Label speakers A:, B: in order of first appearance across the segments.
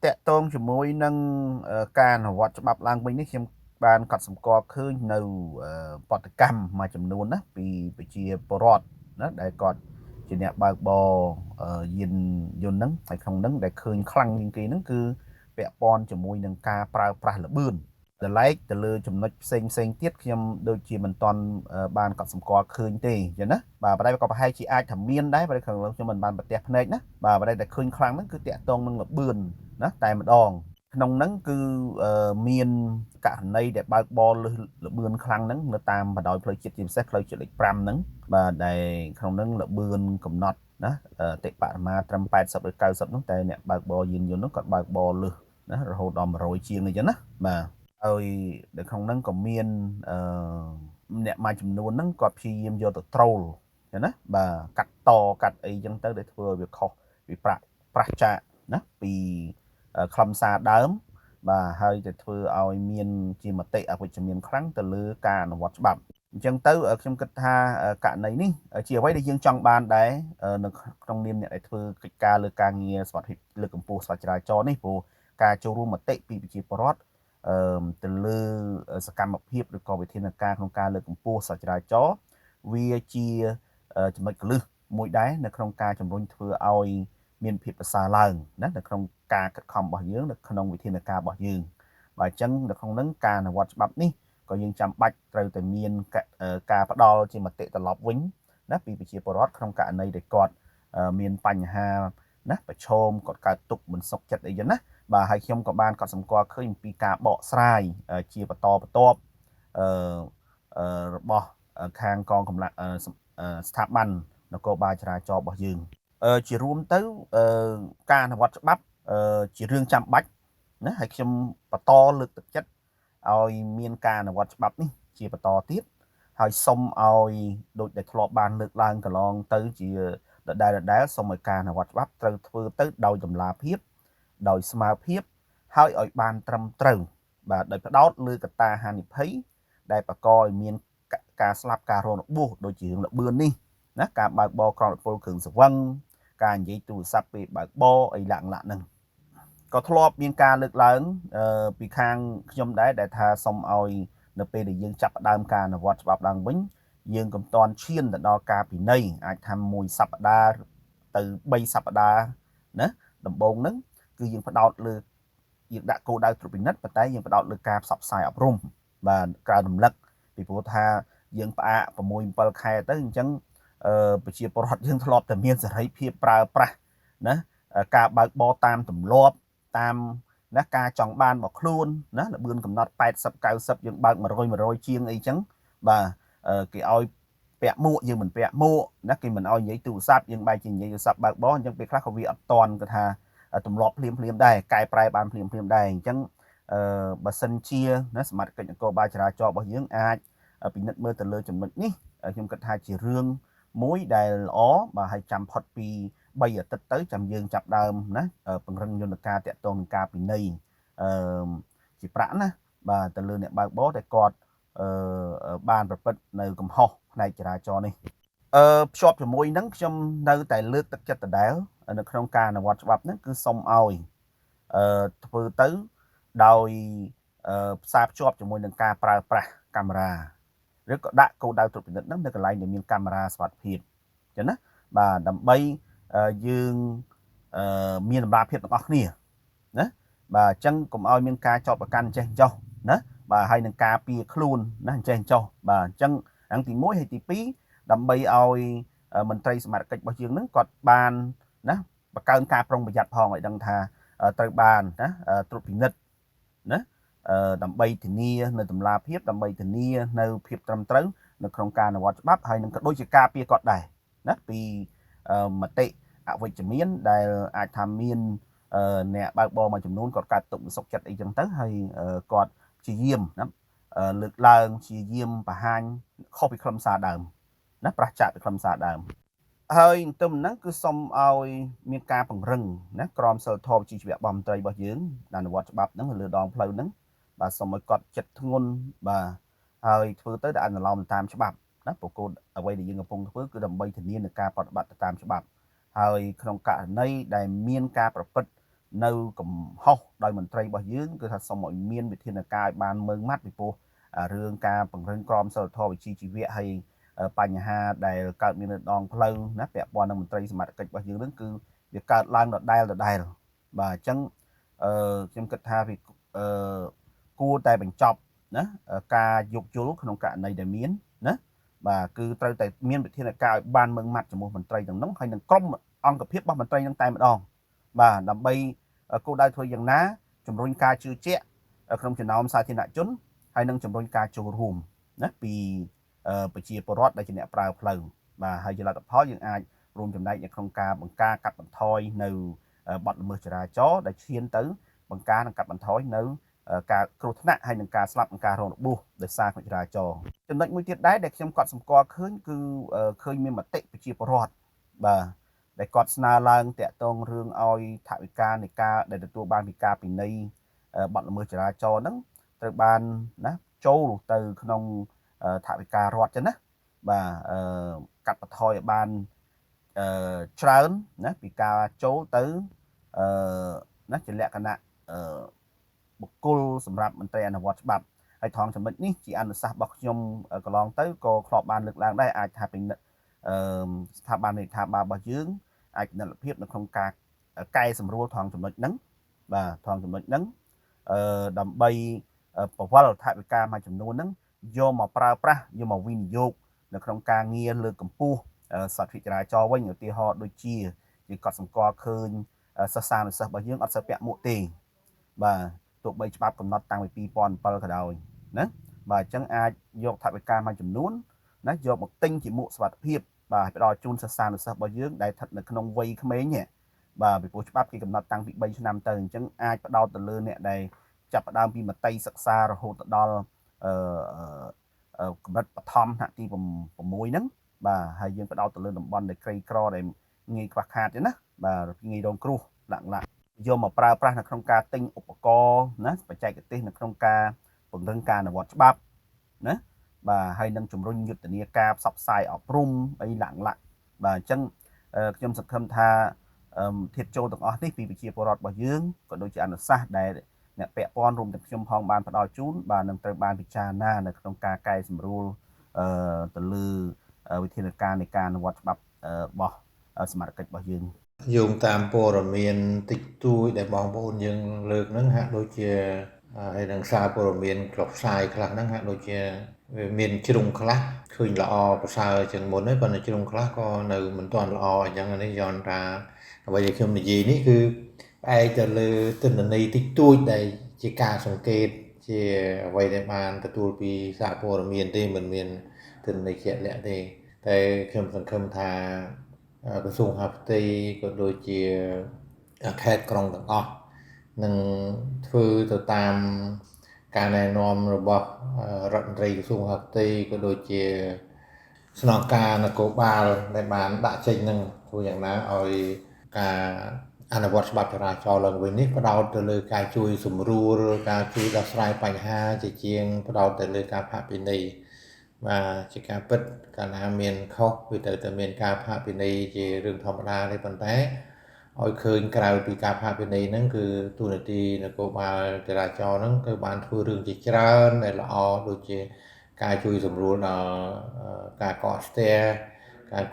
A: តកតងជាមួយនឹងការអនុវត្តច្បាប់ឡើងវិញនេះខ្ញុំបានកត់សម្គាល់ឃើញនៅបដកម្មមួយចំនួនណាពីប្រជាពលរដ្ឋណាដែលគាត់ជាអ្នកបើកបរយានយន្តហ្នឹងហើយក្នុងហ្នឹងដែលឃើញខ្លាំងជាងគេហ្នឹងគឺពាក់ព័ន្ធជាមួយនឹងការប្រើប្រាស់ល្បឿន តម្លែកទៅលើចំណុចផ្សេងផ្សេងទៀតខ្ញុំដូចជាមិនទាន់បានកត់សម្គាល់ឃើញទេអញ្ចឹងណាបាទប៉ុន្តែក៏ប្រហែលជាអាចថាមានដែរប៉ុន្តែខ្ញុំមិនបានប្រទះភ្នែកណាបាទប៉ុន្តែតែឃើញខ្លាំងហ្នឹងគឺតាក់ទងនឹងល្បឿនណាតែម្ដងក្នុងហ្នឹងគឺមានករណីដែលបើកបរលើសល្បឿនខ្លាំងហ្នឹងនៅតាមបណ្ដោយផ្លូវជាតិជាពិសេសផ្លូវជាតិលេខ5ហ្នឹងបាទដែលក្នុងហ្នឹងល្បឿនកំណត់ណាតិបរិមាត្រឹម80ឬ90ហ្នឹងតែអ្នកបើកបរយានយន្តហ្នឹងគាត់បើកបរលើសណារហូតដល់100ជាងអញ្ចឹងណាបាទហើយនៅក្នុងហ្នឹងក៏មានអឺអ្នកមួយចំនួនហ្នឹងគាត់ព្យាយាមយកទៅត្រូលចឹងណាបាទកាត់តកាត់អីចឹងទៅដែលធ្វើឲ្យវាខុសពីប្រាក់ប្រាស់ចាកណាពីខ្លឹមសារដើមបាទហើយទៅធ្វើឲ្យមានជាមតិអវិជ្ជមានខ្លាំងទៅលើការអនុវត្តច្បាប់អញ្ចឹងទៅខ្ញុំគិតថាករណីនេះជាអ្វីដែលយើងចង់បានដែរនៅក្នុងនាមអ្នកដែលធ្វើកិច្ចការលើការងារសុវត្ថិភាពលើកកម្ពស់សុវត្ថិចរាចរណ៍នេះព្រោះការចូលរួមមតិពីប្រជាពលរដ្ឋទៅលើសកម្មភាពឬក៏វិធានការក្នុងការលើកកម្ពស់សុវត្ថិចរាចរណ៍វាជាចំណុចគន្លឹះមួយដែរនៅក្នុងការជំរុញធ្វើឲ្យមានភាពប្រសើរឡើងណានៅក្នុងការខិតខំរបស់យើងនៅក្នុងវិធានការរបស់យើងបាទអញ្ចឹងនៅក្នុងហ្នឹងការអនុវត្តច្បាប់នេះក៏យើងចាំបាច់ត្រូវតែមានការផ្ដល់ជាមតិត្រឡប់វិញណាពីប្រជាពលរដ្ឋក្នុងករណីដែលគាត់មានបញ្ហាណាប្រឈមគាត់កើតទុក្ខមិនសុខចិត្តអីចឹងណាបាទហើយខ្ញុំក៏បានកត់សម្គាល់ឃើញអំពីការបកស្រាយជាបន្តបន្ទាប់អឺរបស់ខាងកងកម្លាំងស្ថាប័ននគរបាលចរាចរណ៍របស់យើងជារួមទៅការអនុវត្តច្បាប់ជារឿងចាំបាច់ណាហើយខ្ញុំបន្តលើកទឹកចិត្តឲ្យមានការអនុវត្តច្បាប់នេះជាបន្តទៀតហើយសូមឲ្យដូចដែលធ្លាប់បានលើកឡើងកន្លងទៅជាដដែលៗសូមឲ្យការអនុវត្តច្បាប់ត្រូវធ្វើទៅដោយតម្លាភាពដោយស្មើភាពហើយឲ្យបានត្រឹមត្រូវបាទដោយផ្ដោតលើកត្តាហានិភ័យដែលបង្កឲ្យមានការស្លាប់ការរងរបួសដូចជារឿងល្បឿននេះណាការបើកបរក្រោមឥទ្ធិពលគ្រឿងស្រវឹងការនិយាយទូរស័ព្ទពេលបើកបរអីឡាក់ឡាក់ហ្នឹងក៏ធ្លាប់មានការលើកឡើងពីខាងខ្ញុំដែរដែលថាសូមឲ្យនៅពេលដែលយើងចាប់ផ្ដើមការអនុវត្តច្បាប់ឡើងវិញយើងកុំទាន់ឈានទៅដល់ការពិន័យអាចថាមួយសប្តាហ៍ទៅ3សប្តាហ៍ណាដំបូងហ្នឹងគឺយើងផ្ដោតលើយើងដាក់គោលដៅត្រួតពិនិត្យប៉ុន្តែយើងផ្ដោតលើការផ្សព្វផ្សាយអប់រំបាទក្រៅរំលឹកពីព្រោះថាយើងផ្អាក6 7ខែទៅអញ្ចឹងប្រជាពលរដ្ឋយើងធ្លាប់តែមានសេរីភាពប្រើប្រាស់ណាការបើកបរតាមទម្លាប់តាមណាការចង់បានរបស់ខ្លួនណាល្បឿនកំណត់80 90យើងបើក100 100ជាងអីចឹងបាទគេឲ្យពាក់មួកយើងមិនពាក់មួកណាគេមិនឲ្យនិយាយទូរស័ព្ទយើងបែរជានិយាយទូរស័ព្ទបើកបរអញ្ចឹងពេលខ្លះក៏វាអត់តន់គាត់ថាទម្លាប់ភ្លាមភ្លាមដែរកែប្រែបានភ្លាមភ្លាមដែរអញ្ចឹងបើសិនជាណាសមត្ថកិច្ចនគរបាលចរាចរណ៍របស់យើងអាចពិនិត្យមើលទៅលើចំណុចនេះខ្ញុំគិតថាជារឿងមួយដែលល្អបាទហើយចាំផុតពី3អាទិត្យទៅចាំយើងចាប់ដើមណាពង្រឹងយន្តការតាក់ទងនឹងការពិន័យអឺជាប្រាក់ណាបាទទៅលើអ្នកបើកបរដែលគាត់អឺបានប្រព្រឹត្តនៅកំហុសផ្នែកចរាចរណ៍នេះអឺភ្ជាប់ជាមួយនឹងខ្ញុំនៅតែលើកទឹកចិត្តដដែលនៅក្នុងការអនុវត្តច្បាប់ហ្នឹងគឺសូមឲ្យអឺធ្វើទៅដោយផ្សារភ្ជាប់ជាមួយនឹងការប្រើប្រាស់កាមេរ៉ាឬក៏ដាក់គោលដៅត្រួតពិនិត្យហ្នឹងនៅកន្លែងដែលមានកាមេរ៉ាសុវត្ថិភាពអញ្ចឹងណាបាទដើម្បីយើងមានតម្លាភាពទាំងអស់គ្នាណាបាទអញ្ចឹងកុំឲ្យមានការចោទប្រកាន់ចេះចោះណាបាទហើយនឹងការពារខ្លួនណាអញ្ចេះចោះបាទអញ្ចឹងអង្គទី1ហើយទី2ដើម្បីឲ្យមន្ត្រីសមត្ថកិច្ចរបស់យើងហ្នឹងគាត់បានណាបង្កើនការប្រុងប្រយ័ត្នផងឲ្យដឹងថាត្រូវបានណាត្រួតពិនិត្យណាដើម្បីធានានៅតម្លាភាពដើម្បីធានានៅភាពត្រឹមត្រូវនៅក្នុងការអនុវត្តច្បាប់ហើយនឹងក៏ដូចជាការពារគាត់ដែរណាពីមតិអវិជ្ជមានដែលអាចថាមានអ្នកបើកបរមួយចំនួនគាត់កើតទុកមិនសុខចិត្តអីចឹងទៅហើយគាត់ព្យាយាមណាលើកឡើងព្យាយាមបង្ហាញខុសពីខ្លឹមសារដើមណាប្រឆាចពីខ្លឹមសារដើមហើយទន្ទឹមហ្នឹងគឺសូមឲ្យមានការពង្រឹងណាក្រមសីលធម៌ជីវៈរបស់មន្ត្រីរបស់យើងអនុវត្តច្បាប់ហ្នឹងលើដងផ្លូវហ្នឹងបាទសូមឲ្យគាត់ចិត្តធ្ងន់បាទហើយធ្វើទៅដែលអនុលោមតាមច្បាប់ណាប្រកួតអ្វីដែលយើងកំពុងធ្វើគឺដើម្បីធានានឹងការប្រតិបត្តិតាមច្បាប់ហើយក្នុងករណីដែលមានការប្រព្រឹត្ត នៅកំហុសដោយមន្ត្រីរបស់យើងគឺថាសូមឲ្យមានវិធានការឲ្យបានម៉ឺងម៉ាត់ពីព្រោះរឿងការពង្រឹងក្រមសីលធម៌វិជ្ជាជីវៈហើយបញ្ហាដែលកើតមាននៅដងផ្លូវណាពាក់ព័ន្ធនឹងមន្ត្រីសមត្ថកិច្ចរបស់យើងនឹងគឺវាកើតឡើងដដែលដដែលបាទអញ្ចឹងអឺខ្ញុំគិតថាវាអឺគួរតែបញ្ចប់ណាការយោគយល់ក្នុងករណីដែលមានណាបាទគឺត្រូវតែមានវិធានការឲ្យបានម៉ឺងម៉ាត់ចំពោះមន្ត្រីទាំងនោះហើយនឹងក្រុមអង្គភាពរបស់មន្ត្រីនឹងតែម្ដងបាទដើម្បីគោលដៅធ្វើយ៉ាងណាជំរុញការជឿជាក់ក្នុងចំណោមសាធារណជនហើយនឹងជំរុញការចូលរួមណាពីប្រជាពលរដ្ឋដែលជាអ្នកប្រើផ្លូវបាទហើយជាលទ្ធផលយើងអាចរួមចំណែកនៅក្នុងការបង្ការកាត់បន្ថយនៅបទល្មើសចរាចរណ៍ដែលឈានទៅបង្ការនិងកាត់បន្ថយនៅការគ្រោះថ្នាក់ហើយនឹងការស្លាប់និងការរងរបួសដោយសារចរាចរណ៍ចំណុចមួយទៀតដែរដែលខ្ញុំក៏សម្គាល់ឃើញគឺឃើញមានមតិប្រជាពលរដ្ឋបាទដែលគាត់ស្នើឡើងតាក់ទងរឿងឲ្យថវិកានៃការដែលទទួលបានពីការពិន័យបទល្មើសចរាចរណ៍ហ្នឹងត្រូវបានណាចូលទៅក្នុងថវិការដ្ឋចឹងណាបាទអឺកាត់បន្ថយឲ្យបានអឺច្រើនណាពីការចូលទៅអឺណាជាលក្ខណៈអឺបុគ្គលសម្រាប់មន្ត្រីអនុវត្តច្បាប់ហើយថងចំណុចនេះជាអនុសាសន៍របស់ខ្ញុំកន្លងទៅក៏ធ្លាប់បានលើកឡើងដែរអាចថាពិនិត្យអឺស្ថាប័នរដ្ឋាភិបាលរបស់យើងអាចពិនិត្យភាពនៅក្នុងការកែសម្រួលថងចំណុចហ្នឹងបាទថងចំណុចហ្នឹងអឺដើម្បីប្រវល់ថវិកាមួយចំនួនហ្នឹងយកមកប្រើប្រាស់យកមកវិនិយោគនៅក្នុងការងារលើកកម្ពស់សត្វចរាចរណ៍វិញឧទាហរណ៍ដូចជាយើងកត់សម្គាល់ឃើញសិស្សានុសិស្សរបស់យើងអត់សូវពាក់មួកទេបាទទោះបីច្បាប់កំណត់តាំងពី2007ក៏ដោយណាបាទអញ្ចឹងអាចយកថវិកាមួយចំនួនណាយកមកទិញជាមួកសុវត្ថិភាពបាទផ្ដល់ជូនសិស្សានុសិស្សរបស់យើងដែលស្ថិតនៅក្នុងវ័យក្មេងបាទពីព្រោះច្បាប់គេកំណត់តាំងពី3ឆ្នាំទៅអញ្ចឹងអាចផ្ដោតទៅលើអ្នកដែលចាប់ផ្ដើមពីមត្តេយសិក្សារហូតទៅដល់អឺកម្រិតបឋមថ្នាក់ទី6ហ្នឹងបាទហើយយើងផ្ដោតទៅលើតំបន់ដែលក្រីក្រដែលងាយខ្វះខាតទេណាបាទងាយរងគ្រោះឡាក់ឡាក់យកមកប្រើប្រាស់នៅក្នុងការទិញឧបករណ៍ណាបច្ចេកទេសនៅក្នុងការពង្រឹងការអនុវត្តច្បាប់ណាបាទហើយនឹងជំរុញយុទ្ធនាការផ្សព្វផ្សាយអប់រំអីឡាក់ឡាក់បាទអញ្ចឹងខ្ញុំសង្ឃឹមថាធៀបចូលទាំងអស់នេះពីប្រជាពលរដ្ឋរបស់យើងក៏ដូចជាអនុសាសន៍ដែលអ្នកពាក់ព័ន្ធរួមទាំងខ្ញុំផងបានផ្ដល់ជូនបាទនឹងត្រូវបានពិចារណានៅក្នុងការកែសម្រួលទៅលើវិធានការនៃការអនុវត្តច្បាប់របស់សមាជិករបស់យើង
B: យោងតាមព័ត៌មានតិចតួចដែលបងប្អូនយើងលើកហ្នឹងហាក់ដូចជាហើយនឹងសារព័ត៌មានក្លុកផ្សាយខ្លះហ្នឹងហាក់ដូចជាវាមានជ្រុងខ្លះឃើញល្អប្រសើរជាងមុនហើយប៉ុន្តែជ្រុងខ្លះក៏នៅមិនទាន់ល្អអញ្ចឹងនេះយល់ថាអ្វីដែលខ្ញុំនិយាយនេះគឺផ្អែកទៅលើទិន្នន័យតិចតួចដែលជាការសង្កេតជាអ្វីដែលបានទទួលពីសារព័ត៌មានទេមិនមានទិន្នន័យជាក់លាក់ទេតែខ្ញុំសង្ឃឹមថាក្រសួងមហាផ្ទៃក៏ដូចជាខេត្តក្រុងទាំងអស់នឹងធ្វើទៅតាមការណែនាំរបស់រដ្ឋមន្ត្រីក្រសួងមហាផ្ទៃក៏ដូចជាស្នងការនគរបាលដែលបានដាក់ចេញនឹងធ្វើយ៉ាងណាឲ្យការអនុវត្តច្បាប់ចរាចរណ៍ឡើងវិញនេះផ្ដោតទៅលើការជួយសម្រួលការជួយដោះស្រាយបញ្ហាជាជាងផ្ដោតទៅលើការផាកពិន័យបាទជាការពិតកាលណាមានខុសវាត្រូវតែមានការផាកពិន័យជារឿងធម្មតាទេប៉ុន្តែឲ្យឃើញក្រៅពីការផាកពិន័យហ្នឹងគឺទូនាទីនគរបាលចរាចរណ៍ហ្នឹងគឺបានធ្វើរឿងជាច្រើនដែលល្អដូចជាការជួយសម្រួលដល់ការកកស្ទះការ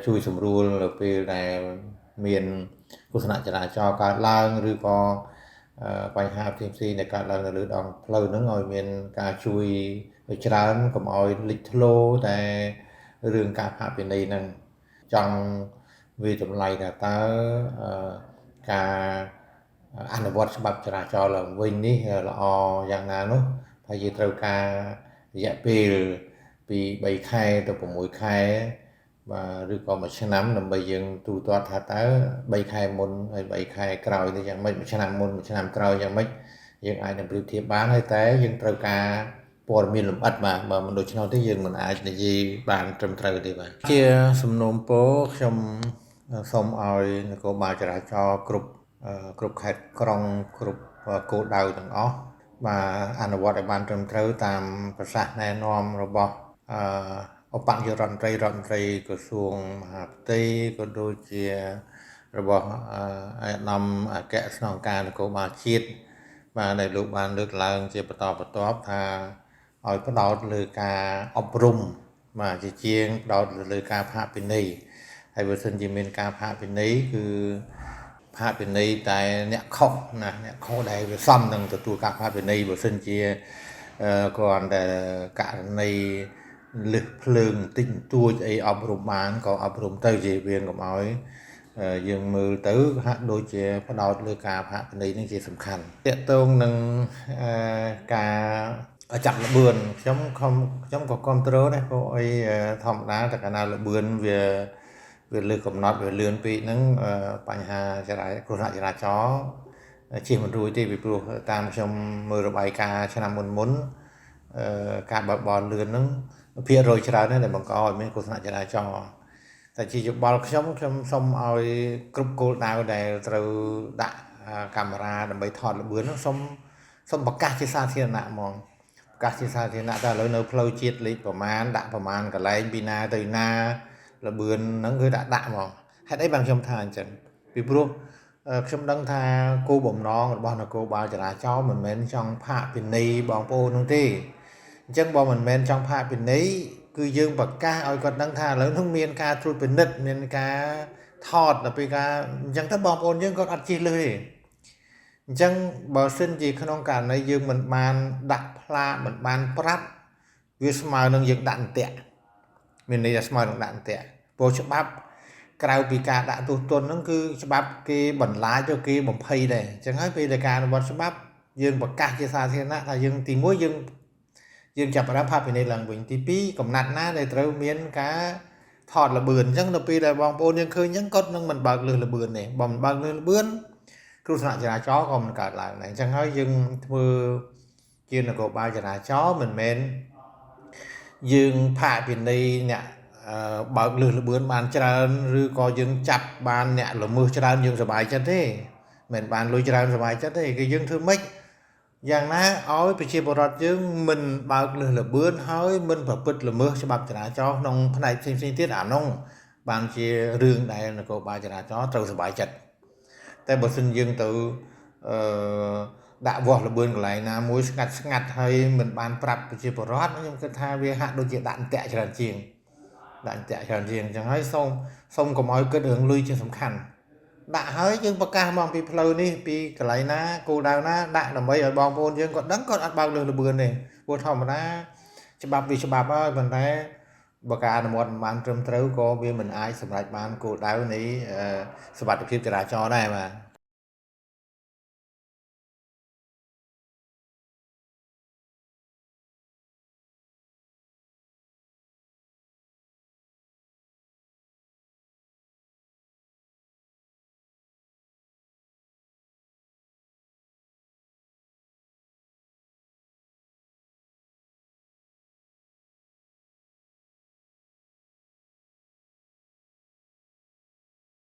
B: ជួយសម្រួលនៅពេលដែលមានគ្រោះថ្នាក់ចរាចរណ៍កើតឡើងឬក៏បញ្ហាផ្សេងៗដែលកើតឡើងនៅលើដងផ្លូវហ្នឹងឲ្យមានការជួយច្រើនកុំឲ្យលេចធ្លោតែរឿងការផាកពិន័យហ្នឹងចង់វាតម្លៃថាតើការអនុវត្តច្បាប់ចរាចរណ៍ឡើងវិញនេះល្អយ៉ាងណានោះហើយយើងត្រូវការរយៈពេលពី3ខែទៅ6ខែបាទឬក៏មួយឆ្នាំដើម្បីយើងទូទាត់ថាតើ3ខែមុនហើយ3ខែក្រោយនេះយ៉ាងម៉េចមួយឆ្នាំមុនមួយឆ្នាំក្រោយយ៉ាងម៉េចយើងអាចនឹងប្រៀបធៀបបានហើយតែយើងត្រូវការព័ត៌មានលម្អិតបាទបើមិនដូច្នោះទេយើងមិនអាចនិយាយបានត្រឹមត្រូវទេបាទជាសំណូមពរខ្ញុំសូមឲ្យនគរបាលចរាចរណ៍គ្រប់ខេត្តក្រុងគ្រប់គោលដៅទាំងអស់បាទអនុវត្តឲ្យបានត្រឹមត្រូវតាមប្រសាសន៍ណែនាំរបស់ឧបនាយករដ្ឋមន្ត្រីរដ្ឋមន្ត្រីក្រសួងមហាផ្ទៃក៏ដូចជា របស់អាដាមអគ្គស្នងការនគរបាលជាតិបាទដែលលោកបានលើកឡើងជាបន្តបន្ទាប់ថាឲ្យផ្ដោតលើការអប់រំបាទជាជាងផ្ដោតលើការផាកពិន័យហើយបើសិនជាមានការផាកពិន័យគឺផាកពិន័យតែអ្នកខុសណាអ្នកខុសដែលវាសមនឹងទទួលការផាកពិន័យបើសិនជាគ្រាន់តែករណីលឹះភ្លើងតិចបន្តួចអីអប់រំបានក៏អប់រំទៅជាវាកុំឲ្យយើងមើលទៅហាក់ដូចជាផ្ដោតលើការផាកពិន័យនេះជាសំខាន់តាក់ទងនឹងការចាប់ល្បឿនខ្ញុំក៏គ្រប់គ្រងដែរព្រោះអីធម្មតាតែកាលណាល្បឿនវាលើកំណត់វាលឿនពេកហ្នឹងបញ្ហាគ្រោះថ្នាក់ចរាចរណ៍ជៀសមិនរួចទេពីព្រោះតាមខ្ញុំមើលរបាយការណ៍ឆ្នាំមុនការបើកបរលឿនហ្នឹងភាគរយច្រើនណាស់ដែលបង្កឲ្យមានគ្រោះថ្នាក់ចរាចរណ៍តែជាយោបល់ខ្ញុំសូមឲ្យគ្រប់គោលដៅដែលត្រូវដាក់កាមេរ៉ាដើម្បីថតល្បឿនហ្នឹងសូមប្រកាសជាសាធារណៈហ្មងប្រកាសជាសាធារណៈតែឥឡូវនៅផ្លូវជាតិលេខប្រមាណដាក់ប្រមាណកន្លែងពីណាទៅណាល្បឿនហ្នឹងគឺដាក់ហ្មងហេតុអីបានខ្ញុំថាអញ្ចឹងពីព្រោះខ្ញុំដឹងថាគោលបំណងរបស់នគរបាលចរាចរណ៍មិនមែនចង់ផាកពិន័យបងប្អូននោះទេអញ្ចឹងបើមិនមែនចង់ផាកពិន័យគឺយើងប្រកាសឲ្យគាត់ដឹងថាឥឡូវនោះមានការត្រួតពិនិត្យមានការថតដល់ពេលការអញ្ចឹងទៅបងប្អូនយើងគាត់អត់ជិះលើទេអញ្ចឹងបើសិនជាក្នុងករណីយើងមិនបានដាក់ផ្លាកមិនបានប្រាប់វាស្មើនឹងយើងដាក់អន្ទាក់មានន័យថាស្មើនឹងដាក់អន្ទាក់ព្រោះច្បាប់ក្រៅពីការដាក់ទោសទណ្ឌហ្នឹងគឺច្បាប់គេបន្លាចទៅគេបំភ័យដែរអញ្ចឹងហើយពេលដែលការអនុវត្តច្បាប់យើងប្រកាសជាសាធារណៈថាយើងទី1យើងចាប់ផ្ដើមផាកពិន័យឡើងវិញទី2កំណត់ណាដែលត្រូវមានការថតល្បឿនអញ្ចឹងដល់ពេលដែលបងប្អូនយើងឃើញអញ្ចឹងគាត់នឹងមិនបើកលើសល្បឿនទេបើមិនបើកលើសល្បឿនគ្រោះថ្នាក់ចរាចរណ៍ក៏មិនកើតឡើងដែរអញ្ចឹងហើយយើងធ្វើជានគរបាលចរាចរណ៍មិនមែនយើងផាកពិន័យអ្នកបើកលើសល្បឿនបានច្រើនឬក៏យើងចាប់បានអ្នកល្មើសច្រើនយើងសប្បាយចិត្តទេមិនបានលុយច្រើនសប្បាយចិត្តទេគឺយើងធ្វើម៉េចយ៉ាងណាឲ្យប្រជាពលរដ្ឋយើងមិនបើកលើសល្បឿនហើយមិនប្រព្រឹត្តល្មើសច្បាប់ចរាចរណ៍ក្នុងផ្នែកផ្សេងៗទៀតអានោះបានជារឿងដែលនគរបាលចរាចរណ៍ត្រូវសប្បាយចិត្តតែបើសិនយើងទៅដាក់វាស់ល្បឿនកន្លែងណាមួយស្ងាត់ហើយមិនបានប្រាប់ប្រជាពលរដ្ឋខ្ញុំគិតថាវាហាក់ដូចជាដាក់អន្ទាក់ច្រើនជាងដាក់អន្ទាក់ច្រើនជាងអញ្ចឹងហើយសូមកុំឲ្យគិតរឿងលុយជាសំខាន់ដាក់ហើយយើងប្រកាសមកពីផ្លូវនេះពីកន្លែងណាគោលដៅណាដាក់ដើម្បីឲ្យបងប្អូនយើងគាត់ដឹងគាត់អត់បើកលើសល្បឿនទេព្រោះធម្មតាច្បាប់វាច្បាប់ហើយប៉ុន្តែបើការអនុវត្តមិនបានត្រឹមត្រូវក៏វាមិនអាចសម្រេចបានគោលដៅនៃសុវត្ថិភាពចរាចរណ៍ដែរបាទ។